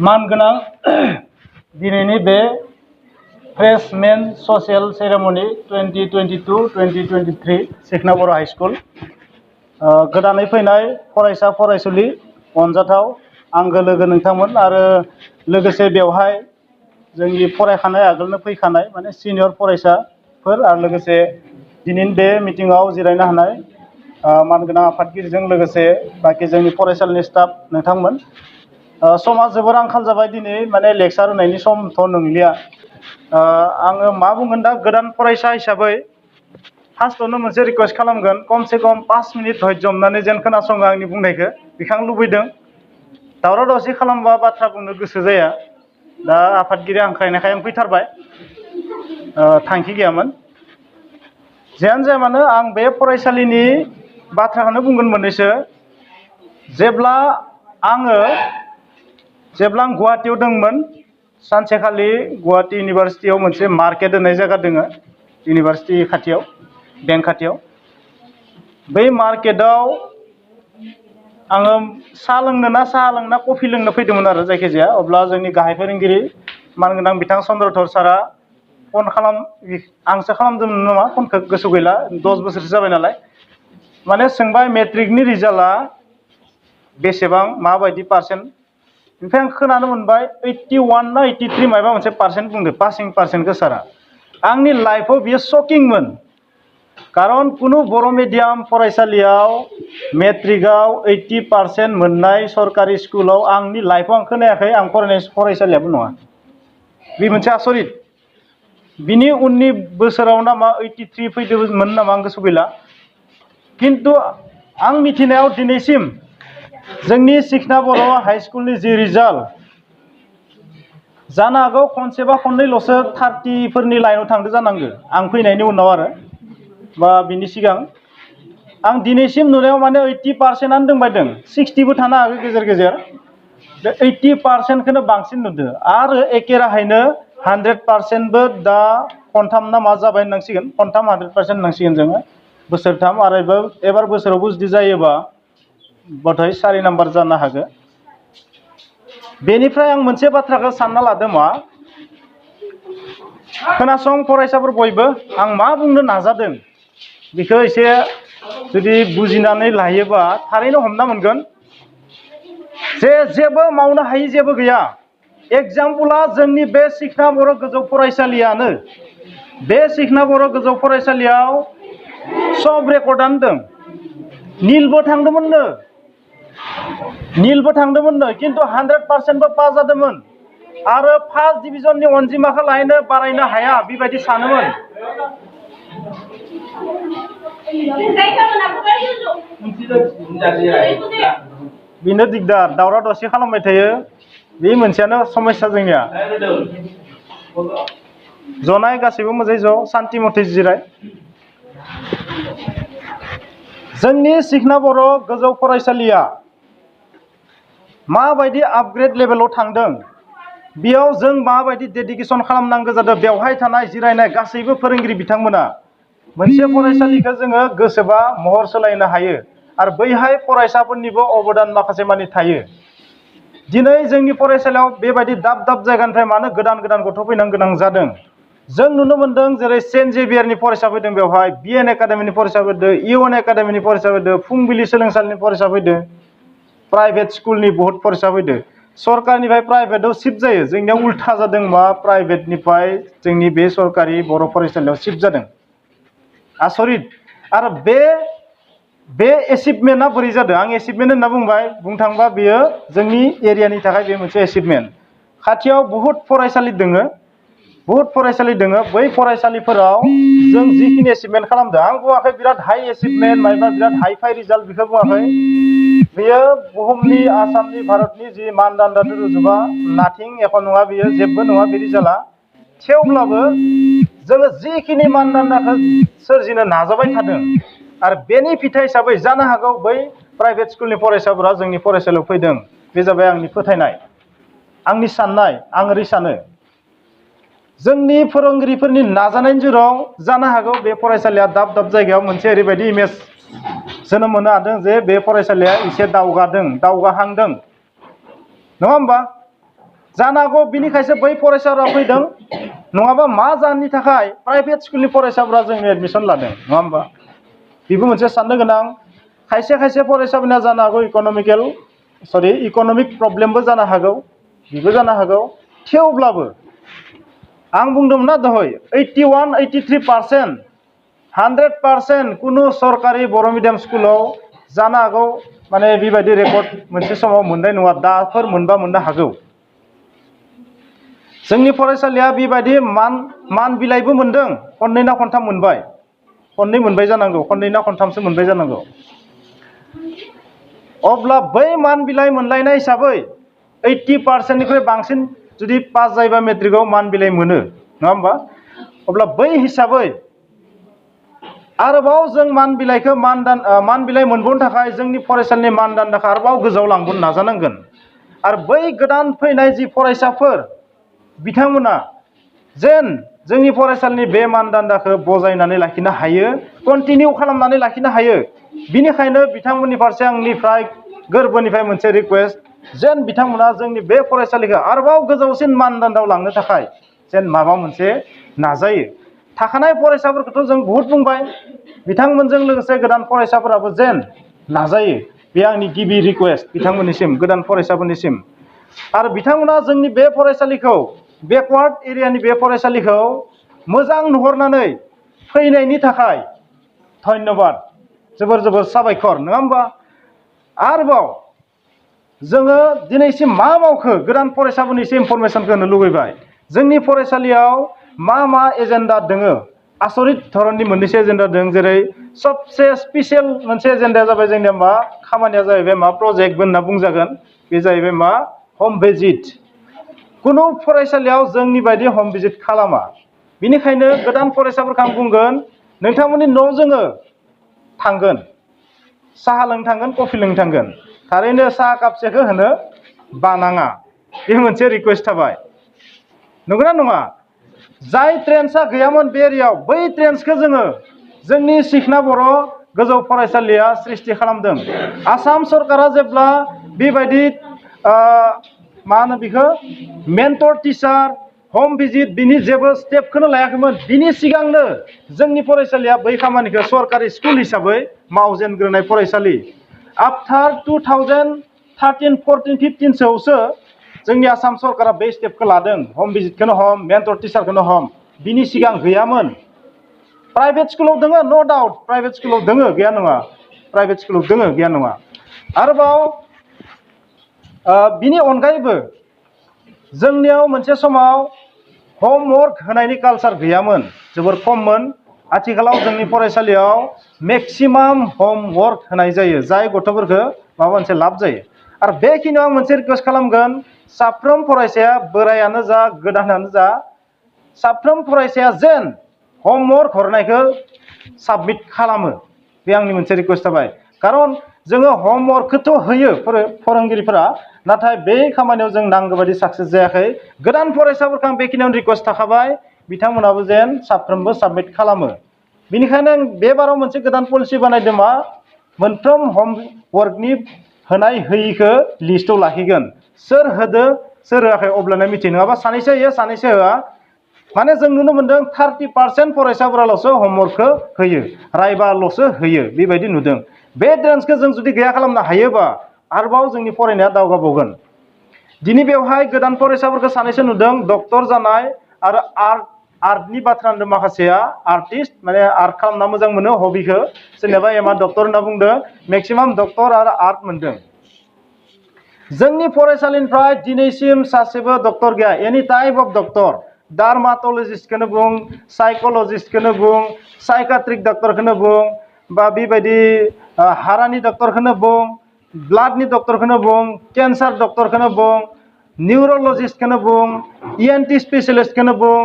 मानगोनां दिनैनि बे फ्रेशमेन ससियेल सेरेमनि 2022-2023 सिखना बर' हाई स्कुल गोदानै फैनाय फरायसा फरायसुलि अनजाथाव आंगो लोगो नोंथांमोन आरो लोगोसे बेवहाय जोंनि फरायखानाय आगोलनो फैखानाय माने सिनियर फरायसाफोर आरो लोगोसे दिनैनि बे मिटिंआव जिरायनो हानाय मानगोनां आफादगिरिजों लोगोसे बाखि जोंनि फरायसालिनि स्टाफ नोंथांमोन समा जोबोर आंखाल जाबाय दिनै माने लेक्चार होनायनि समथ' नंलिया आङो मा बुंगोन दा गोदान फरायसा हिसाबै फार्स्टआवनो मोनसे रिक्वेस्ट खालामगोन खमसे खम 5 मिनिट धैर्य हमनानै जेन खोनासङो आंनि बुंनायखौ बेखौ लुबैदों दावराव दावसि खालामबा बाथ्रा बुंनो गोसो जाया दा आफादगिरि हांख्रायनायखाय आं फैथारबाय थांखि गैयामोन जियानो जाया मानो आं बे फरायसालिनि बाथ्राखौनो बुंगोन मोननैसो जेब्ला आं गुवाहाटीयाव दंमोन सानसेखालि गुवाहाटी इउनिभार्सिटियाव मोनसे मार्केट होननाय जायगा दङ इउनिभार्सिटि खाथियाव बेंक खाथियाव बै मार्केटआव आङो साहा लोंना कफि लोंनो फैदोंमोन आरो जायखिजाया अब्ला जोंनि गाहाय फोरोंगिरि मानगोनां बिथां चन्द्रधर सारा फन आंसो खालामदोंमोन नामा फनखौ गोसो गैला 10 बोसोरसो जाबाय नालाय माने सोंबाय मेट्रिकनि रिजाल्टआ बेसेबां माबायदि पार्सेन्ट ओमफ्राय आं खोनानो मोनबाय 81 ना 83 माबा मोनसे पार्सेन्ट बुंदों पासिं पार्सेन्टखौ सारा आंनि लाइफआव बियो शकिंमोन खारन कुनु बर' मिडियाम फरायसालियाव मेट्रिकआव 80% मोननाय सरकारि स्कुलाव आंनि लाइफआव आं खोनायाखै आं फरायनाय फरायसालियाबो नङा बे मोनसे आसरित बिनि उननि बोसोराव नामा 83 फैदोंमोन नामा आं गोसो गैला किन्तु आं मिथिनायाव दिनैसिम जोंनि सिखना बर' हाई स्कुलनि जि रिजाल्ट जानो हागौ खनसेबा खननैल'सो 30 फोरनि लाइनाव थांदो जानांगौ आं फैनायनि उनाव आरो बा बिनि सिगां आं दिनैसिम नुनायाव माने 80%आनो दंबायदों 60बो थानो हागौ गेजेर गेजेर बे 80%खौनो बांसिन नुदों आरो एखे राहायैनो 100%बो दा खनथाम ना मा जाबाय होननांसिगोन खनथाम 100% होननांसिगोन जोङो बोसोरथाम आरो एबार बोसोरावबो जुदि जायोबा बधय 4 नाम्बार जानो हागौ बेनिफ्राय आं मोनसे बाथ्राखौ सानना लादों मा खोनासं फरायसाफोर बयबो आं मा बुंनो नाजादों बेखौ एसे जुदि बुजिनानै लायोबा थारैनो हमना मोनगोन जे जेबो मावनो हायि जेबो गैया एग्जामपला जोंनि बे सिखना बर' गोजौ फरायसालियानो बे सिखना बर' गोजौ फरायसालियाव सब रेकर्डआनो दं नीलबो थांदोंमोननो किन्तु 100%बो पास जादोंमोन आरो फार्स्ट डिभिजननि अनजिमाखौ लायनो बारायनो हाया बेबायदि सानोमोन बेनो दिगदार दावराव दावसि खालामबाय थायो बे मोनसेयानो समस्या जोंनिया जनाय गासैबो मोजाङै ज' सान्थि मथे जिराय जोंनि सिखना बर' गोजौ फरायसालिया माबायदि आपग्रेड लेभेलाव थांदों बेयाव जों माबायदि डेडिकेसन खालामनांगौ जादों बेवहाय थानाय जिरायनाय गासैबो फोरोंगिरि बिथांमोना मोनसे फरायसालिखौ जोङो गोसोबा महर सोलायनो हायो आरो बैहाय फरायसाफोरनिबो अबदान माखासे मानि थायो दिनै जोंनि फरायसालियाव बेबायदि दाब दाब जायगानिफ्राय मानो गोदान गथ' फैनो गोनां जादों जों नुनो मोनदों जेरै सेन्ट जेभियारनि फरायसा फैदों बेवहाय बिएन एकाडेमिनि फरायसा फैदों इउएन एकाडेमिनि फरायसा फैदों फुंबिलि सोलोंसालिनि फरायसा फैदों प्राइभेट स्कुलनि बहुत फरायसा फैदों सरकारनिफ्राय प्राइभेटआव शिफ्ट जायो जोंनियाव उल्था जादों मा प्राइभेटनिफ्राय जोंनि बे सरकारि बर' फरायसालियाव शिफ्ट जादों आसरित आरो बे एचिभमेन्टआ बोरै जादों आं एचिभमेन्ट होनना बुंनो थांबा बेयो जोंनि एरियानि थाखाय बे मोनसे एचिभमेन्ट खाथियाव बहुत फरायसालि दङ बै फरायसालिफोराव जों जिखिनि एचिभमेन्ट खालामदों आं बुङाखै बिराद हाई एचिभमेन्ट मायबा बिराद हाई फाइ रिजाल्ट बेखौ बुङाखै बेयो बुहुमनि आसामनि भारतनि जि मानदान्दा रुजुबा नाथिं एख नङा बेयो जेबो नङा बे रिजाल्टआ थेवब्लाबो जोङो जिखिनि मानदान्दाखौ सोरजिनो नाजाबाय थादों आरो बेनि फिथाइ हिसाबै जानो हागौ बै प्राइभेट स्कुलनि फरायसाफोरा जोंनि फरायसालियाव फैदों बे जाबाय आंनि फोथायनाय आंनि साननाय आं ओरै सानो जोंनि फोरोंगिरिफोरनि नाजानायनि जुराव जानो हागौ बे फरायसालिया दाब दाब जायगायाव मोनसे ओरैबायदि इमेज जोनोम होनो हादों जे बे फरायसालिया एसे दावगाहांदों नङा होमबा जानो हागौ बिनिखायसो बै फरायसाफोरा फैदों नङाबा मा जाहोननि थाखाय प्राइभेट स्कुलनि फरायसाफोरा जोंनि एडमिसन लादों नङा होमबा बेबो मोनसे साननो गोनां खायसे खायसे फरायसाफोरना जानो हागौ इक'नमिक प्रब्लेमबो जानो हागौ बेबो जानो हागौ थेवब्लाबो आं बुंदोंमोन ना दहाय 81-83% 100% कुनु सरकारि बर' मिडियाम स्कुलाव जानो हागौ माने बेबायदि रेकर्ड मोनसे समाव मोननाय नङा दाफोर मोनबा मोननो हागौ जोंनि फरायसालिया बेबायदि मान बिलाइबो मोनदों खननै ना खनथाम मोनबाय खननै मोनबाय जानांगौ खननै ना खनथामसो मोनबाय जानांगौ अब्ला बै मान बिलाइ मोनलायनाय हिसाबै 80%निख्रुइ बांसिन जुदि पास जायोबा मेट्रिकआव मान बिलाइ मोनो नङा होमबा अब्ला बै हिसाबै आरोबाव जों मान बिलाइ मोनबावनो थाखाय जोंनि फरायसालिनि मानदान्दाखौ आरोबाव गोजौआव लांबावनो नाजानांगोन आरो बै गोदान फैनाय जि फरायसाफोर बिथांमोना जेन जोंनि फरायसालिनि बे मानदान्दाखौ बजायनानै लाखिनो हायो कन्टिनिउ खालामनानै लाखिनो हायो बिनिखायनो बिथांमोननि फारसे आंनिफ्राय गोरबोनिफ्राय मोनसे रिक्वेस्ट जेन बिथांमोना जोंनि बे फरायसालिखौ आरोबाव गोजौसिन मानदान्दायाव लांनो थाखाय जेन माबा मोनसे नाजायो थाखानाय फरायसाफोरखौथ' जों बहुद बुंबाय बिथांमोनजों लोगोसे गोदान फरायसाफोराबो जेन नाजायो बे आंनि गिबि रिक्वेस्ट बिथांमोननिसिम गोदान फरायसाफोरनिसिम आरो बिथांमोना जोंनि बे फरायसालिखौ बेकवार्ड एरियानि बे फरायसालिखौ मोजां नुहुरनानै फैनायनि थाखाय धन्यबाद जोबोर जोबोर साबायखर नङा होमबा आरोबाव जोङो दिनैसिम मा मावखो गोदान फरायसाफोरनि एसे इनफरमेसनखौ होनो लुबैबाय जोंनि फरायसालियाव मा एजेन्डा दोङो आसरित धरननि मोननैसो एजेन्डा दं जेरै सबसे स्पेसियेल मोनसे एजेन्डाया जाबाय जोंनिया मा खामानिया जाहैबाय मा प्रजेक्टबो होनना बुंजागोन बे जाहैबाय मा हम भिजिट कुनु फरायसालियाव जोंनि बायदि हम भिजिट खालामा बिनिखायनो गोदान फरायसाफोरखौ आं बुंगोन नोंथांमोननि न' जोङो थांगोन साहा लोंनो थांगोन कफि लोंनो थांगोन थारैनो साहा कापसेखौ होनो बानाङा बे मोनसे रिक्वेस्ट थाबाय नंगौना नङा जाय ट्रेन्सआ गैयामोन बे एरियायाव बै ट्रेन्सखौ जोङो जोंनि सिखना बर' गोजौ फरायसालिया सृष्टि खालामदों आसाम सरकारा जेब्ला बेबायदि मा होनो बेखौ मेन्टर टिचार हम भिजिट बिनि जेबो स्टेपखौनो लायाखैमोन बिनि सिगांनो जोंनि फरायसालिया बै खामानिखौ सरकारि स्कुल हिसाबै मावजेनग्रोनाय फरायसालि आफ्टार 2013-14-15 सोआवसो जोंनि आसाम सरकारा बे स्टेपखौ लादों हम भिजिटखौनो हम मेन्टर टिचारखौनो हम बिनि सिगां गैयामोन प्राइभेट स्कुलाव दोङो नो डाउट प्राइभेट स्कुलाव दोङो गैया नङा प्राइभेट स्कुलाव दोङो गैया नङा आरोबाव बिनि अनगायैबो जोंनियाव मोनसे समाव हमवर्क होनायनि कालचार गैयामोन जोबोर खममोन आथिखालाव जोंनि फरायसालियाव मेक्सिमाम हमवर्क होनाय जायो जाय गथ'फोरखौ माबा मोनसे लाब जायो आरो बेखिनियाव आं मोनसे रिक्वेस्ट खालामगोन साफ्रोम फरायसाया बोरायानो जा गोदानानो जा साफ्रोम फरायसाया जेन हमवर्क हरनायखौ साबमिट खालामो बे आंनि मोनसे रिक्वेस्ट जाबाय खारन जोङो हमवर्कखौथ' होयो फोरोंगिरिफोरा नाथाय बे खामानियाव जों नांगौ बायदि साक्सेस जायाखै गोदान फरायसाफोरखौ आं बेखिनियावनो रिक्वेस्ट थाखाबाय बिथांमोनाबो जेन साफ्रोमबो साबमिट खालामो बेनिखायनो आं बे बाराव मोनसे गोदान पलिसि बानायदों मा मोनफ्रोम हमवर्कनि होनाय होयिखौ लिस्टआव लाखिगोन सोर होदो सोर होआखै अब्लाना मिथियो नङाबा सानैसो होयो सानैसो होआ माने जों नुनो मोनदों 30% फरायसाफोराल'सो हमवर्कखौ होयो रायबाल'सो होयो बेबायदि नुदों बे ट्रेन्सखौ जों जुदि गैया खालामनो हायोबा आरोबाव जोंनि फरायनाया दावगाबावगोन दिनै बेवहाय गोदान फरायसाफोरखौ सानैसो नुदों डक्टर जानाय आरो आर्टनि बाथ्रा होनदों माखासेया आर्टिस्ट माने आर्ट खालामना मोजां मोनो हबिखौ सोरनियाबा एमा डक्टर होनना बुंदों मेक्सिमाम डक्टर आरो आर्ट मोनदों जोंनि फरायसालिनिफ्राय दिनैसिम सासेबो डक्टर गैया एनि टाइप अफ डक्टर डार्माटलजिस्टखौनो बुं साइक'लजिस्टखौनो बुं साइकाट्रिक डक्टरखौनो बुं बा बेबायदि हारानि डक्टरखौनो बुं ब्लाडनि डक्टरखौनो बुं केन्सार डक्टरखौनो बुं निउर'लजिस्टखौनो बुं ENT स्पेसियलिस्टखौनो बुं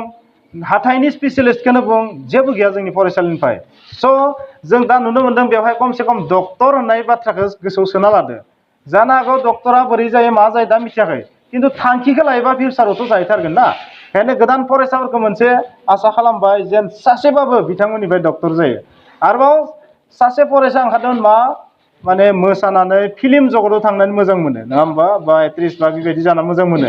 हाथाइनि स्पेसियलिस्टखौनो बुं जेबो गैया जोंनि फरायसालिनिफ्राय स' जों दा नुनो मोनदों बेवहाय खमसे खम डक्टर होननाय बाथ्राखौ गोसोआव सोना लादो जानो हागौ डक्टरा बोरै जायो मा जायो दा मिथियाखै खिन्थु थांखिखौ लायोबा फिउचारावथ' जाहैथारगोन ना ओंखायनो गोदान फरायसाफोरखौ मोनसे आसा खालामबाय जेन सासेबाबो बिथांमोननिफ्राय डक्टर जायो आरोबाव सासे फरायसा ओंखारदोंमोन मा माने मोसानानै फिल्म जगताव थांनानै मोजां मोनो नङा होमबा बा एक्ट्रिस बा बेबायदि जाना मोजां मोनो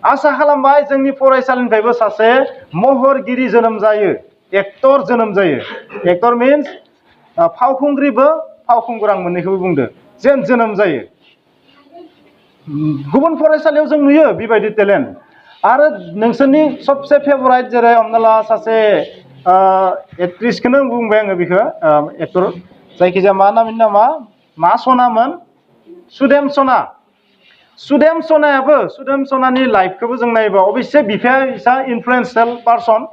आसा खालामबाय जोंनि फरायसालिनिफ्रायबो सासे महरगिरि जोनोम जायो, एक्टर जोनोम जायो। एक्टर मिन्स फावखुंग्रिबो फावखुंगुर आं मोननैखौबो बुंदो जेन जोनोम जायो। गुबुन फरायसालियाव जों नुयो बेबायदि टेलेन्ट। आरो नोंसोरनि सबसे फेभराइट जेरै हमना ला सासे एक्ट्रिसखौनो बुंबाय आङो बेखौ एक्टर जायखिजाया मा नामनि नामा मा सनामोन सुदेम सना। सुदेम सनानि लाइफखौबो जों नायोबा अबयसे बिफाया इसा इनफ्लुएन्सियेल पार्सन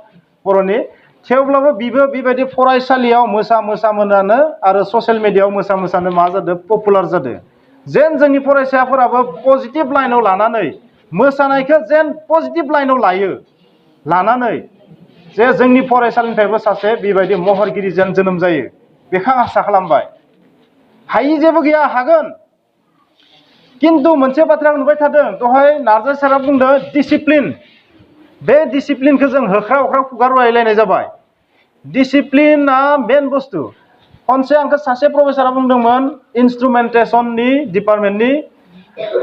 बर'नि, थेवब्लाबो बिबो बेबायदि फरायसालियाव मोसानो आरो ससियेल मिडियायाव मोसानो मा जादों पपुलार जादों। जेन जोंनि फरायसाफोराबो पजिटिभ लाइनाव लानानै मोसानायखौ जेन पजिटिभ लाइनाव लानानै जे जोंनि फरायसालिनिफ्रायबो सासे बेबायदि महरगिरि जेन जोनोम जायो बेखौ आं आसा खालामबाय। हायि जेबो गैया, हागोन। किन्तु मोनसे बाथ्रा नुबाय थादों दहाय नार्जारी सारा बुंदों डिसिप्लिन। बे डिसिप्लिनखौ जों होख्रा होख्रा खुगा रायलायनाय जाबाय। डिसिप्लिना मेन बुस्थु। खनसे आंखौ सासे प्रफेसारा बुंदोंमोन इन्स्ट्रुमेन्टेसननि डिपार्टमेन्टनि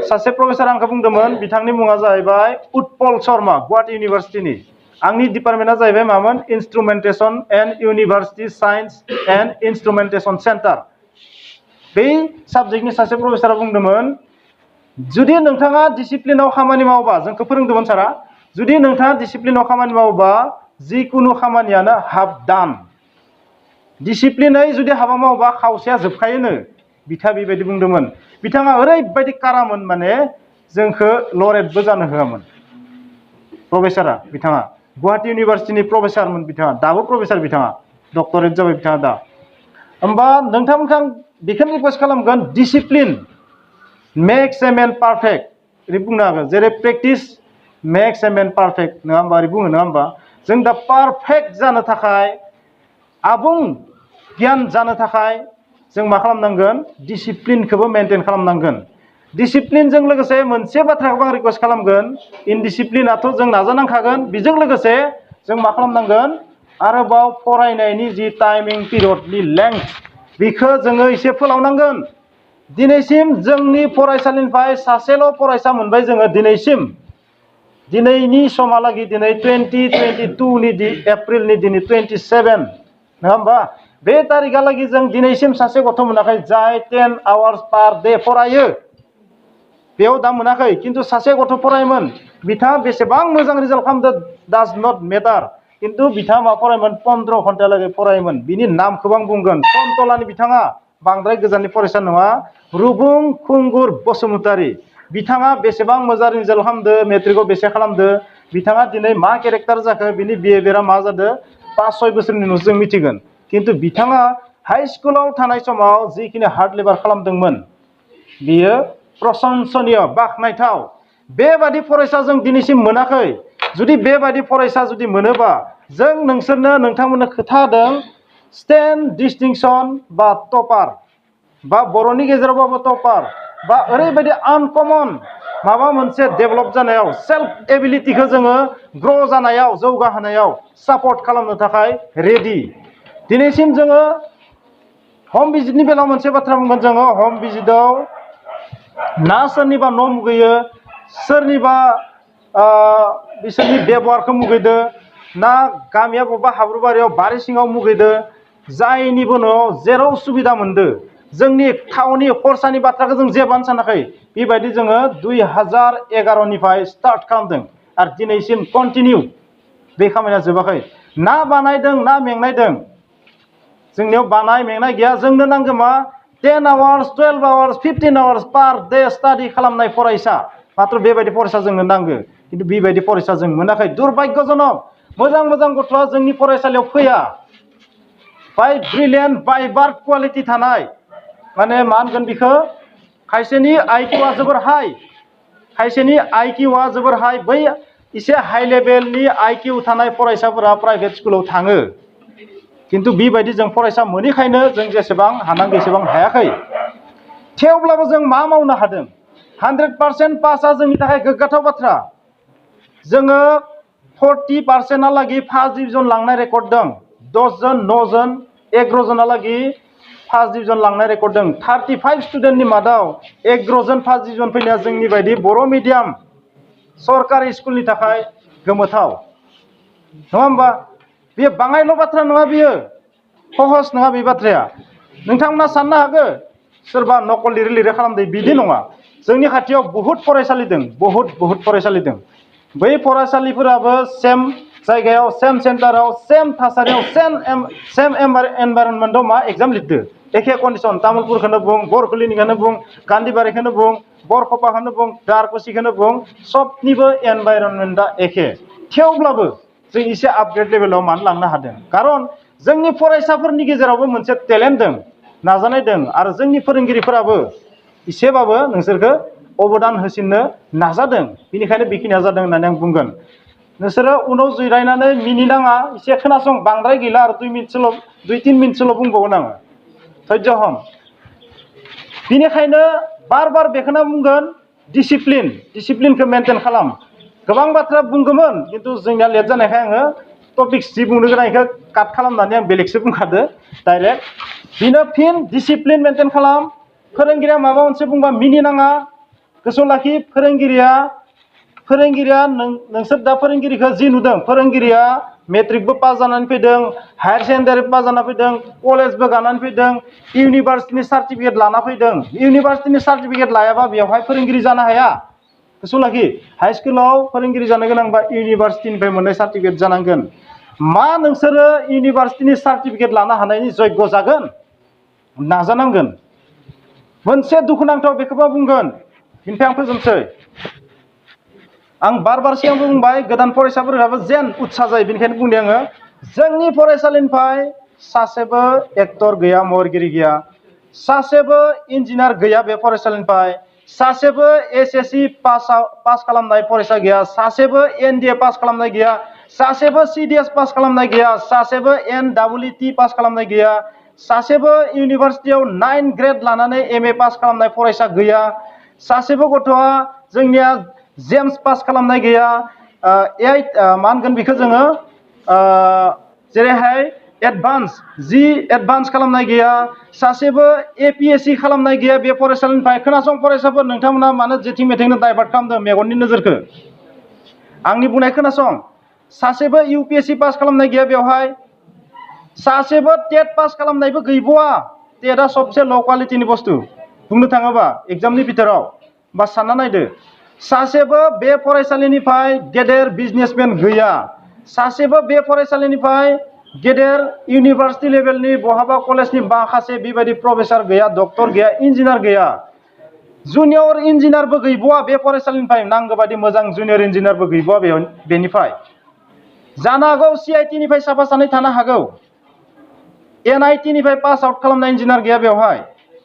सासे प्रफेसार आंखौ बुंदोंमोन, बिथांनि मुङा जाहैबाय उत्पल शर्मा, गुवाहाटी इउनिभार्सिटिनि। आंनि डिपार्टमेन्टआ जाहैबाय मामोन instrumentation and university science and instrumentation centre. बै साबजेक्टनि सासे प्रफेसारा बुंदोंमोन जुदि नोंथाङा डिसिप्लिनाव खामानि मावोबा, जोंखौ फोरोंदोंमोन सारा, जुदि नोंथाङा डिसिप्लिनाव खामानि मावोबा जिकुनु खामानियानो हाफ डान। डिसिप्लिनै जुदि हाबा मावोबा खावसेया जोबखायोनो, बिथाङा बेबायदि बुंदोंमोन। बिथाङा ओरैबायदि कारामोन माने जोंखौ लरेटबो जानो होआमोन प्रफेसारा। बिथाङा गुवाहाटी इउनिभार्सिटिनि प्रफेसारमोन, बिथाङा दाबो प्रफेसार, बिथाङा डक्टरेट जाबाय बिथाङा दा। होमबा नोंथांमोनखौ आं बेखौनो रिकुवेस्ट खालामगोन discipline makes a main perfect ओरै बुंनो हागोन। जेरै practice makes a main perfect नङा होमबा, ओरै बुङो नङा होमबा। जों दा पारफेक्ट जानो थाखाय, आबुं गियान जानो थाखाय जों मा खालामनांगोन डिसिप्लिनखौबो मेनटेन खालामनांगोन। डिसिप्लिनजों लोगोसे मोनसे बाथ्राखौ आं रिकुवेस्ट खालामगोन, इनडिसिप्लिनाथ' जों नाजानांखागोन, बेजों लोगोसे जों मा खालामनांगोन आरोबाव फरायनायनि जि टाइमिं पिरियडनि लेंथ बेखौ जोङो एसे फोलावनांगोन। दिनैसिम जोंनि फरायसालिनिफ्राय सासेल' फरायसा मोनबाय जोङो दिनैसिम। दिनैनि समहालागै दिनै 2022नि एप्रिलनि दिनै 27 नङा होमबा, बे तारिखहालागै जों दिनैसिम सासे गथ' मोनाखै जाय 10 आवार्स पार डे फरायो। बेयाव दा मोनाखै, खिन्थु सासे गथ' फरायोमोन, बिथाङा बेसेबां मोजां रिजाल्ट खालामदो डाज नट मेटार, खिन्थु बिथाङा मा फरायोमोन 15 घन्टालागै फरायोमोन। बिनि नामखौबो आं बुंगोन, टनटलानि बिथाङा, बांद्राय गोजाननि फरायसा नङा, रुबुं खुंगुर बसुमतारी। बिथाङा बेसेबां मोजां रिजाल्ट खालामदो, मेट्रिकआव बेसे खालामदो, बिथाङा दिनै मा केरेक्टार जाखो, बिनि बिहेभियारा मा जादों 5-6 बोसोरनि उनाव जों मिथिगोन। खिन्थु बिथाङा हाइ स्कुलाव थानाय समाव जिखिनि हार्ड लेबार खालामदोंमोन बियो प्रशंसनीय, बाख्नायथाव। बेबादि फरायसा जों दिनैसिम मोनाखै। जुदि बेबादि फरायसा जुदि मोनोबा जों नोंथांमोननो खोथा होदों स्टेन्ड डिस्टिंक्सन बा टपार बा बर'नि गेजेरावबाबो टपार बा ओरैबायदि आनकमन माबा मोनसे डेभेलप जानायाव सेल्फ एबिलिटिखौ जोङो ग्र' जानायाव जौगाहोनायाव सापर्ट खालामनो थाखाय रेडि। दिनैसिम जोङो हम भिजिटनि बेलायाव मोनसे बाथ्रा बुंगोन, जोङो हम भिजिटआव ना सोरनिबा न' मुगैयो, सोरनिबा बिसोरनि बेबहारखौ मुगैदो, ना गामिया बबेबा हाब्रुबारियाव बारि सिङाव मुगैदो, जायनिबो न'आव जेराव सुबिदा मोनदो जोंनि थावनि खरसानि बाथ्राखौ जों जेबोआनो सानाखै। बेबायदि जोङो 2011निफ्राय स्टार्ट खालामदों आरो दिनैसिम कन्टिनिउ, बे खामानिया जोबाखै। ना बानायदों, ना मेंनायदों, जोंनियाव बानाय मेंनाय गैया। जोंनो नांगौ मा 10 आवार्स 12 आवार्स 15 आवार्स पार डे स्टाडि खालामनाय फरायसा, मात्र बेबायदि फरायसा जोंनो नांगौ। खिन्थु बेबायदि फरायसा जों मोनाखै, दुर्भाग्यजनक। मोजां मोजां गथ'आ जोंनि फरायसालियाव फैया। बाय ब्रिलियेन्ट बाय बार्थ क्वालिटि थानाय, माने मा होनगोन बेखौ, खायसेनि आइकिउआ जोबोर हाइ, खायसेनि आइकिउआ जोबोर हाइ, बै एसे हाइ लेभेलनि आइकिउ थानाय फरायसाफोरा प्राइभेट स्कुलाव थाङो। खिन्थु बेबायदि जों फरायसा मोनैखायनो जों जेसेबां हानांगौ एसेबां हायाखै। थेवब्लाबो जों मा मावनो हादों, 100% पासआ जोंनि थाखाय गोग्गाथाव बाथ्रा। जोङो 40%हालागै फार्स्ट डिभिजन लांनाय रेकर्ड दं। 10 जन 9 जन 11 जनालागै फार्स्ट डिभिजन लांनाय रेकर्ड दं। 35 स्टुडेन्टनि मादाव 11 जन फार्स्ट डिभिजन फैनाया जोंनि बायदि बर' मिडियाम सरकारि स्कुलनि थाखाय गोमोथाव नङा होमबा बेयो बाङायल' बाथ्रा नङा बियो सहज नङा बे बाथ्राया नोंथांमोना साननो हागौ सोरबा नकल लिरै खालामदों बिदि नङा जोंनि खाथियाव बहुत फरायसालि दं बहुत फरायसालि दं बै फरायसालिफोराबो सेम जायगायाव सेम सेन्टाराव सेम थासारियाव सेम एनभाइरनमेन्टआव मा एग्जाम लिरदो एखे कन्डिसन तामुलपुरखौनो बुं बरकलिनिखौनो बुं गान्धीबारिखौनो बुं बरखपाखौनो बुं दारकुसिखौनो बुं सबनिबो एनभाइरनमेन्टआ एखे थेवब्लाबो जों एसे आपग्रेड लेभेलाव मानो लांनो हादों खारन जोंनि फरायसाफोरनि गेजेरावबो मोनसे टेलेन्ट दं नाजानाय दं आरो जोंनि फोरोंगिरिफोराबो एसेबाबो नोंसोरखौ अबदान होसिननो नाजादों बेनिखायनो बेखिनिया जादों होननानै आं बुंगोन नोंसोरो उनाव जिरायनानै मिनिनाङा एसे खोनासं बांद्राय गैला आरो 2-3 मिनिटसोल' बुंबावगोन आङो धैर्य हम बेनिखायनो बार बेखौनो बुंगोन डिसिप्लिनखौ मेनटेन खालाम गोबां बाथ्रा बुंगौमोन खिन्थु जोंनिया लेट जानायखाय आङो टपिक्स जि बुंनो गोनां बेखौ काट खालामनानै आं बेलेगसो बुंखादो डाइरेक्ट बिनो फिन डिसिप्लिन मेनटेन खालाम फोरोंगिरिया माबा मोनसे बुंबा मिनिनाङा गोसोआव लाखि फोरोंगिरिया नोंसोर दा फोरोंगिरिखौ जि नुदों फोरोंगिरिया मेट्रिकबो पास जानानै फैदों हायार सेकेन्डारि पास जाना फैदों कलेजबो गानानै फैदों इउनिभार्सिटिनि सार्टिफिकेट लाना फैदों इउनिभार्सिटिनि सार्टिफिकेट लायाबा बेवहाय फोरोंगिरि जानो हाया गोसोआव लाखि हाइ स्कुलाव फोरोंगिरि जानो गोनांबा इउनिभार्सिटिनिफ्राय मोननाय सार्टिफिकेट जानांगोन मा नोंसोरो इउनिभार्सिटिनि सार्टिफिकेट लानो हानायनि जग्य जागोन नाजानांगोन मोनसे दुखुनांथाव बेखौबो बुंगोन बेनिफ्राय आं फोजोबसै आं बार सिगांबो बुंबाय गोदान फरायसाफोराबो जेन उत्साह जायो बेनिखायनो बुंदों आङो जोंनि फरायसालिनिफ्राय सासेबो एक्टर गैया महरगिरि गैया सासेबो इन्जिनियार गैया बे फरायसालिनिफ्राय सासेबो SSC पास खालामनाय फरायसा गैया सासेबो NDA पास खालामनाय गैया सासेबो CDS पास खालामनाय गैया सासेबो NEET पास खालामनाय गैया सासेबो इउनिभार्सिटियाव 9 ग्रेड लानानै MA पास खालामनाय फरायसा गैया सासेबो गथ'आ जोंनिया जेम्स पास खालामनाय गैया मा होनगोन बेखौ जोङो जेरैहाय एडभान्स खालामनाय गैया सासेबो APSC खालामनाय गैया बे फरायसालिनिफ्राय खोनासं फरायसाफोर नोंथांमोना मानो जेथिं मेथिंनो डाइभार्ट खालामदों मेगननि नोजोरखौ आंनि बुंनाय खोनासं सासेबो UPSC पास खालामनाय गैया बेवहाय सासेबो टेट पास खालामनायबो गैबावा टेटआ सबसे ल' क्वालिटिनि बुस्थु बुंनो थाङोबा एग्जामनि बिथोराव बा सानना नायदो सासेबो बे फरायसालिनिफ्राय गेदेर बिजनेसमेन गैया सासेबो बे फरायसालिनिफ्राय गेदेर इउनिभार्सिटि लेभेलनि बहाबा कलेजनि माखासे बेबायदि प्रफेसर गैया डक्टर गैया इन्जिनियार गैया जुनियर इन्जिनियारबो गैबावा बे फरायसालिनिफ्राय नांगौ बायदि मोजां जुनियर इन्जिनियारबो गैबावा बेनिफ्राय जानो हागौ CIT निफ्राय साफा सानै थानो हागौ NIT निफ्राय पास आउट खालामनाय इन्जिनियार गैया बेवहाय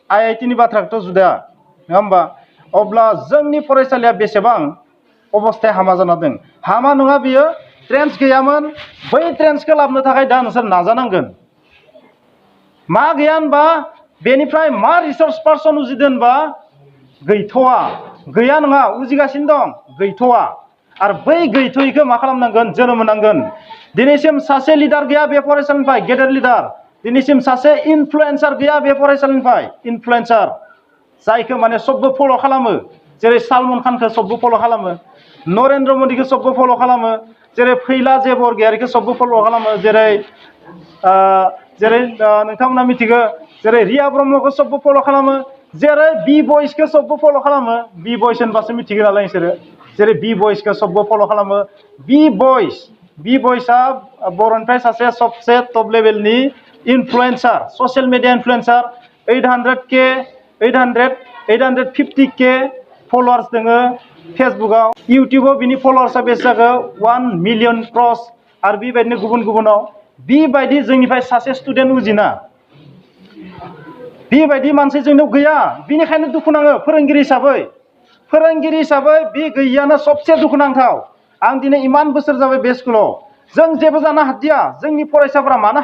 IIT नि बाथ्राखौथ' जुदा नङा होमबा अब्ला जोंनि फरायसालिया बेसेबां अबस्थाया हामा जाना दं हामा नङा बियो ट्रेन्स गैयामोन बै ट्रेन्सखौ लाबोनो थाखाय दा नोंसोर नाजानांगोन मा गैया होनबा बेनिफ्राय मा रिसर्स पार्सन उजिदों होनबा गैथ'वा गैया नङा उजिगासिनो दं गैथ'वा आरो बै गैथ'यैखौ मा खालामनांगोन जोनोम होनांगोन दिनैसिम सासे लिडार गैया बे फरायसालिनिफ्राय गेदेर लिडार दिनैसिम सासे इनफ्लुयेन्सार गैया बे फरायसालिनिफ्राय इनफ्लुयेन्सार जायखौ माने सबबो फल' खालामो जेरै सालमान खानखौ सबबो फल' खालामो नरेन्द्र मदिखौ सबबो फल' खालामो जेरै फैला जे बरगयारिखौ सबबो फल' खालामो जेरै नोंथांमोना मिथिगौ जेरै रिया ब्रह्मखौ सबबो फल' खालामो जेरै बि बयसखौ सबबो फल' खालामो बि बयस होनबासो मिथिगौ नालाय नोंसोरो जेरै बि बयसखौ सबबो फल' खालामो बि बयसआ बर'निफ्राय सासे सबसे टप लेभेलनि influencer social media influencer 850K followers दोङो फेसबुकआव इउटिउबाव बिनि फलोवार्सआ बेसे जागौ 1 मिलियन क्रस आरो बेबायदिनो गुबुनाव बेबायदि जोंनिफ्राय सासे स्टुडेन्ट उजिना बेबायदि मानसि जोंनाव गैया बेनिखायनो दुखु नाङो फोरोंगिरि हिसाबै बे गैयियानो सबसे दुखुनांथाव आं दिनै इमान बोसोर जाबाय बे स्कुलाव जों जेबो जानो हादिया जोंनि फरायसाफोरा मानो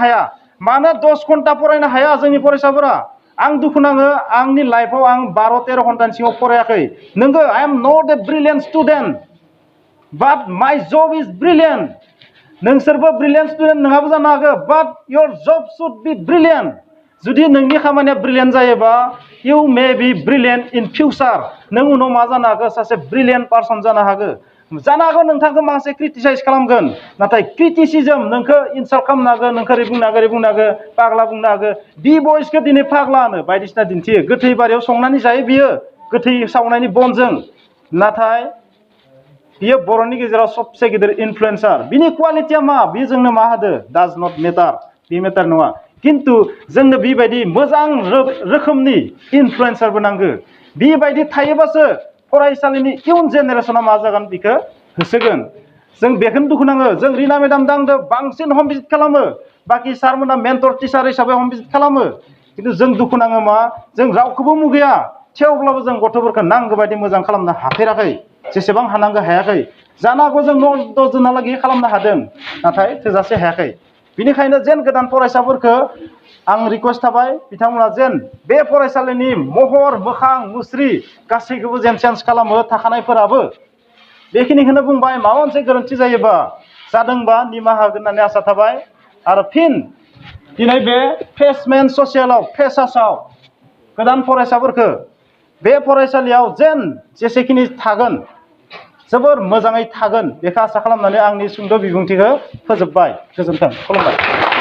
हाया मानो 10 घन्टा फरायनो हाया जोंनि फरायसाफोरा आं दुखु नाङो आंनि लाइफआव आं 12-13 घन्टानि सिङाव फरायाखै नंगौ I am not a brilliant student but my job is brilliant नोंसोरबो ब्रिलियेन्ट स्टुडेन्ट नङाबो जानो हागौ but your job should be brilliant जुदि नोंनि खामानिया ब्रिलियेन्ट जायोबा you may be brilliant in future नों उनाव मा जानो हागौ सासे ब्रिलियेन्ट पार्सन जानो हागौ नोंथांखौ माखासे क्रिटिसाइज खालामगोन नाथाय क्रिटिसिजम नोंखौ इनसाल्ट खालामनो हागौ नोंखौ ओरै बुंनो हागौ पागला बुंनो हागौ बि बयसखौ दिनै पागला होनो बायदिसिना दिन्थियो गोथै बारियाव संनानै जायो बियो गोथै सावनायनि बनजों नाथाय बियो बर'नि गेजेराव सबसे गिदिर इनफ्लुएन्सार बिनि क्वालिटिया मा बियो जोंनो मा होदो डाज नट मेटार बे मेटार नङा खिन्थु जोंनो बेबायदि मोजां रोखोमनि इनफ्लुएन्सारबो नांगौ बेबायदि थायोबासो फरायसालिनि इयुन जेनेरेसना मा जागोन बेखौ होसोगोन जों बेखौनो दुखु नाङो जों रिना मेडाम दांदो बांसिन हम भिजिट खालामो बाखि सारमोना मेन्टर टिचार हिसाबै हम भिजिट खालामो खिन्थु जों दुखु नाङो मा जों रावखौबो मुगैया थेवब्लाबो जों गथ'फोरखौ नांगौ बायदि मोजां खालामनो हाफेराखै जेसेबां हानांगौ हायाखै जानो हागौ जों 9-10 जोनहालागै खालामनो हादों नाथाय थोजासे हायाखै बिनिखायनो जेन गोदान फरायसाफोरखौ आं रिक्वेस्ट थाबाय बिथांमोना जेन बे फरायसालिनि महर मोखां मुस्रि गासैखौबो जेन चेन्ज खालामो थाखानायफोराबो बेखिनिखौनो बुंबाय माबा मोनसे गोरोन्थि जायोबा जादोंबा निमाहा होगोन होननानै आसा थाबाय आरो फिन दिनै बे फ्रेशमेन ससियेलाव फ्रेशार्सआव गोदान फरायसाफोरखौ बे फरायसालियाव जेन जेसेखिनि थागोन जोबोर मोजाङै थागोन बेखौ आसा खालामनानै आंनि सुंद' बिबुंथिखौ फोजोबबाय गोजोन्थों खुलुमबाय